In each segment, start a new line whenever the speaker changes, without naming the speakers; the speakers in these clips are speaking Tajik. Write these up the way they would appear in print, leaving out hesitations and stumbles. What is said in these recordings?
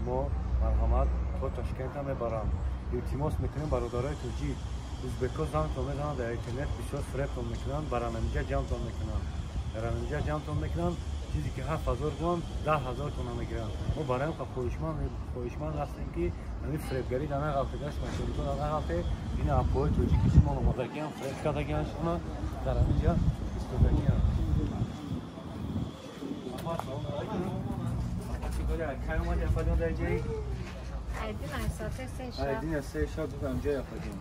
Мо марҳамат то Тошкента мебарам. Илтимос мекунем, бародарои тоҷик, узбекҳо зангтон мезананд дар интернет, бисёр фиребтон мекунанд, баранамиҷа ҷамътон мекунанд. Баранамиҷа ҷамътон мекунанд, чизе ки 7000 гӯянд, 10 000 тона мегиранд. Мо барои ҳам хоҳишманд ҳастем, ки ҳамин фиребгарӣ дар нағалте, даст машинито дар нағалте. Ин апои тоҷики шумо омадагиам, фиреб кардагиан шумо, дар ҳамин ҷа истодагиам. Кай омади, апаҷон, дар ҷаи? Айдин 3 шаб дудам ҷай, апаҷон.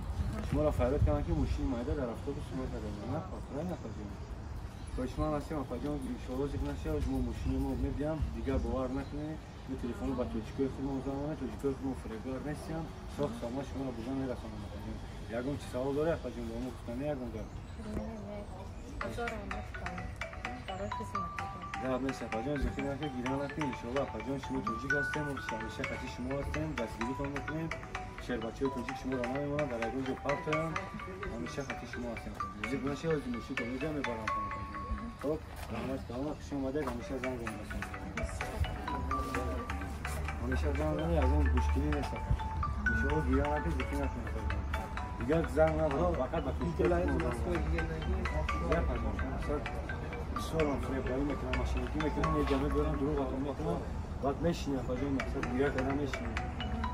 Шуморо фарёд кардам, ки мошини майда дар автобус шумо кардам. На, хотира, апаҷон. Хоҳишманд ҳастем, апаҷон, иншоалло, зикр нашавад, мо мошини мо медиҳам, дигар бовар накунед. Мо телефоно ба тоҷикои худмон занонем, тоҷикои худмон фиребгар нестиям. Соҳ саломат шуморо бурда мерасонам, апаҷон. Ягон чи савол дорӣ, апаҷон, ба мо гуфтани ягон гап? Гап нест, апаҷон, зикр накунед, гиря накунед. Иншоалло, апаҷон, шумо тоҷик ҳастем, мо ҳамеша хати шумо ҳастем, дастгиритон мекунем. Шербачаҳои тоҷик шуморо намемонанд, дар ягон ҷо партоянд, ҳамеша хати шумо ҳастем. Зикр нашавад, мошинто меҷа мебарам. Хоб, раҳмат калон, хуш омадед, ҳамеша занг занед. Ҳамеша занг занед, ягон мушкилӣ нест. Иншоалло, гиря накунед, зикр накунед. Дигар занг назанед, фақат ба тоҷикои. Бисёрам фиребгарӣ мекунам, машинакӣ мекунам, еҷа мебарам, дурӯғатон мекунам, баъд мешинӣ, апаҷон, мақсад гиря карда мешинӣ.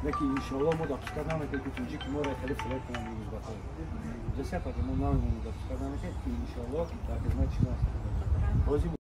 Лекин иншоалло мо допускать намекунем, ки тоҷики моро хеле фиреб кунанд узбакҳо. Ҷаси, апаҷон, мо намемонем, допускать намекунем, иншоалло дар хизмати шумо ҳастем.